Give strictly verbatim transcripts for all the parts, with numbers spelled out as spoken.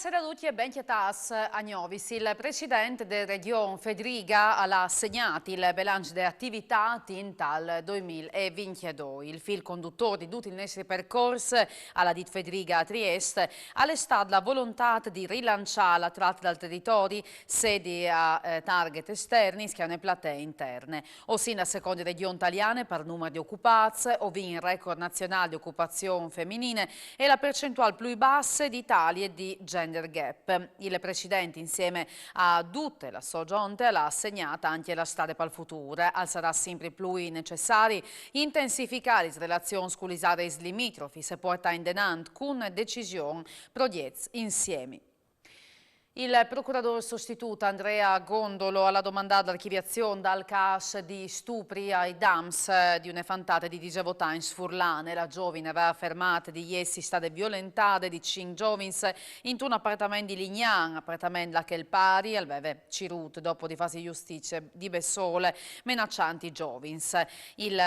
Sera a ducj e ben cjatâts a Gnovis. Il president de Regjon Fedriga al à segnât il belanç de ativitât intal doi mil e vincjedoi. Il fîl condutôr di dut il nestri percors, al à dit Fedriga a Triest, al è stât la volontât di rilançâ la trata dal teritori, sedi a, eh, target esternis che a une platee interne. O sin la seconde regjon taliane par numar di ocupâts, o vin il record nazionâl di ocupazion feminine e la percentuâl plui basse di Italie di gender gap. Il president, insiemi a dute la sô zonte, al à segnât ancje la strade pal futûr. Al sarà simpri plui necessari intensificâ lis relazions cu lis areis limitrofis e puartâ indenant cun decision progjets insiemi. Il procuradôr sostitut Andrea Gondolo al à domandât l'archiviazion dal câs di stupri ai dams di une fantate di disevot agns furlane. La zovine e veve afermât di jessi stade violentade di cinc zovins intun apartament di Lignan, apartament là che il pari al veve cirût dopo di fâsi justizie di bessôl, menaçant i zovins. Il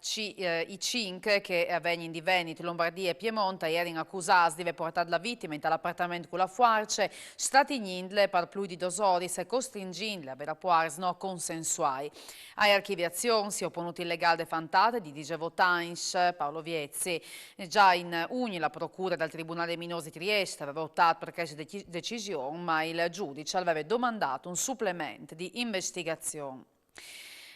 ci-, eh, i cinc che a vegnin di Venit, Lombardie e Piemont a jerin acusâts di vê puartât la vitime intal apartament cu la fuarce, stratignindle par plui di dôs oris e costringindle a vê rapuarts no consensuâi. Ae archiviazion si è oponût il legâl de fantate di disevot agns, Paolo Viezzi. Za in Jugn la procure dal Tribunâl dai Minôrs di Triest e veve optât par cheste deci-, decision, ma il zudiç al veve domandât un suplement di investigazion.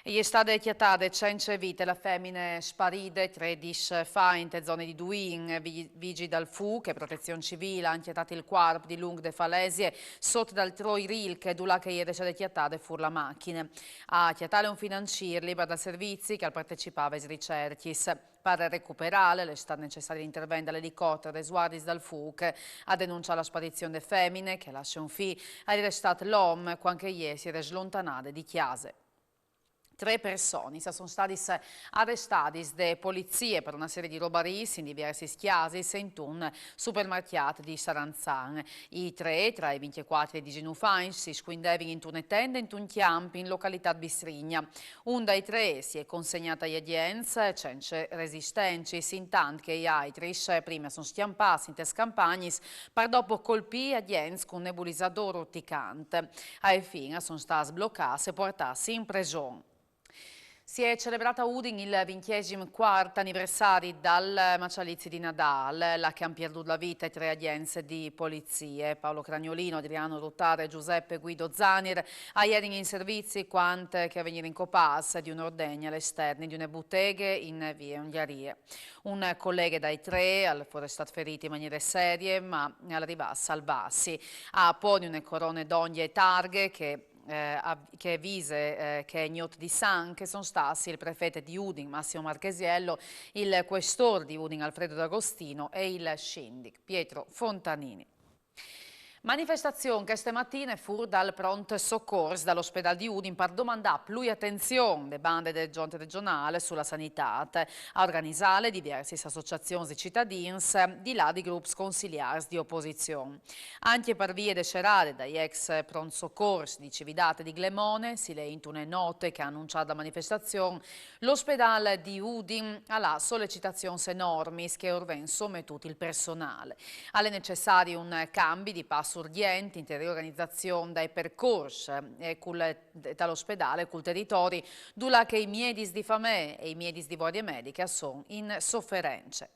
E je stade cjatade cence vite la femine sparide trê dîs fa inte zone di Duin. Vi-, Vigjii dal Fûc e Protezion Civîl a àn cjatât il cuarp dilunc de falesie sot dal Troi Rilke, dulà che e jere stade cjatade fûr la machine. A cjatâle un financîr libar dal servizi che al partecipave aes ricercjis. Par recuperâle al è stât necessari l'intervent dal elicoter des Guardiis dal Fûc. A denunçâ la sparizion de femine, che e lasse un fi, al jere stât l'om, cuant che jê si jere slontanade di cjase. Trê personis a son stadis arestadis de polizie par une serie di robariis in diviersis cjasis e intun supermarcjât di Saranzan. I trê, tra i vincjecuatri e i disenûf agns, si scuindevin intune tende intun cjamp in localitât Bistrigna. Un dai trê si è consegnât ai agjents cence resistencis, intant che i altris prime a son scjampâts intes campagnis par dopo colpî agjents cun nebulisadôr urticant. Ae fin a son stâts blocâts e puartâts in preson. Si è celebrât a Udin il vincjesim cuart aniversari dal maçalizi di Nadâl, là che a àn pierdût la vite trê agjents di polizie. Paolo Cragnolino, Adriano Ruttara e Giuseppe Guido Zanir a jerin in servizi cuant che a vegnirin copâts di une ordenie al esterni di une buteghe in vie Ongjarie. Un coleghe dai trê al fore stât ferît in maniere serie, ma al rivà a salvâsi. A poni une corone d'ongje e targhe che eh, a-, che vise, eh, chê gnot di Sanc, che a son stâts il prefet di Udin, Massimo Marchesiello, il cuestôr di Udin, Alfredo D'Agostino, e il sindic, Pietro Fontanini. Manifestazion cheste matine fûr dal Pront Socors dal ospedâl di Udin par domandâ plui atenzion de bande de zonte regjonâl su la sanitât. A organizâle diviersis associazions di citadins, di là di grups consiliârs di opozizion. Ancje par vie de sierade dai ex Pront Socors di Cividât e di Glemone, si lee intune note che e à anunciât la manifestazion, l'ospedâl di Udin al à solecitazions enormis che a ur ven sometut il personâl. Al è necessari un cambi di pas urgjent inte riorganizazion dai percors, eh, cul, tal ospedâl e cul teritori, dulà che i miedis di famee e i miedis di vuardie mediche a son in soference.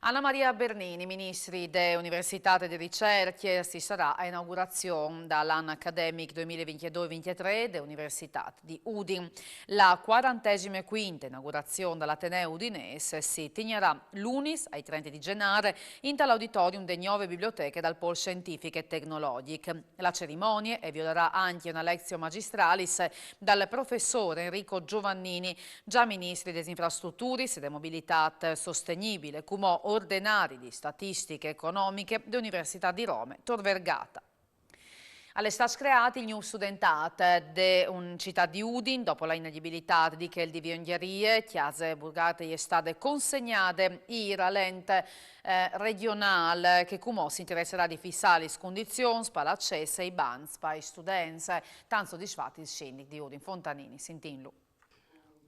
Anna Maria Bernini, ministri de Universitât e de Ricercje, si sarà a inaugurazion dal an academic doi mil e vincjedoi vincjetrê de Universitât di Udin. La cuarantesime cuinte inaugurazion dal Ateneu udinês si tignarà lunis ai trente di Zenâr intal auditorium de gnove biblioteche dal Pôl Sientific e Tecnologjic. La cerimonie e viodarà ancje une lectio magistralis dal professôr Enrico Giovannini, za ministri des Infrastruturis e de Mobilitât Sostignibile, cumò ordenari di Statistiche Economiche de Universitât di Rome Tor Vergata. Al è stât screât il gnûf studentât de Citât di Udin, dopo la inagibilitât di chel di vie Ongjarie. Cjase Burgart e je stade consegnade îr al ent, eh, regjonâl, che cumò si interessarà di fissâ lis condizions pal acès ai bancs pai students. Tant sodisfat il sindic di Udin Fontanini, sintìnlu.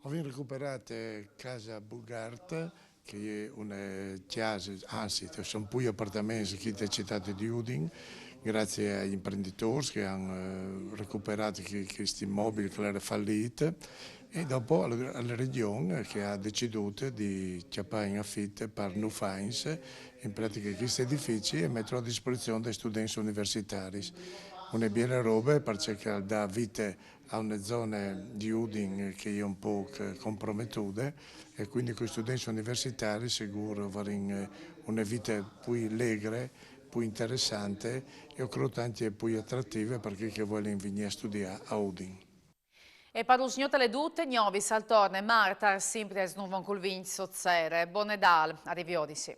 O vin recuperade Cjase Burgart, che je une cjase, anzit, a son plui apartaments chi te citât di Udin, graciis ai imprendidoris che a àn, eh, recuperât chi, chescj imobils che a jerin falîts, e dopo a la, a la Regjon che e à decidût di cjapâ in afit par nûf agns, in pratiche, chest edifici e metâlu a disposizion dai students universitaris. Une biele robe, parcè che al dà vite a une zone di Udin che e je un pôc comprometude, e cuindi cui students universitaris sigûr a varìn, eh, une vite plui legre, plui interessante e o crôt ancje plui atrative par chei che a volin vignî a studiâ a Udin. E par usgnot e je dut, gnovis al torne martars, simpri a Snuvo cul Vinç sot Sere. Bon Nadâl, a riviodisi.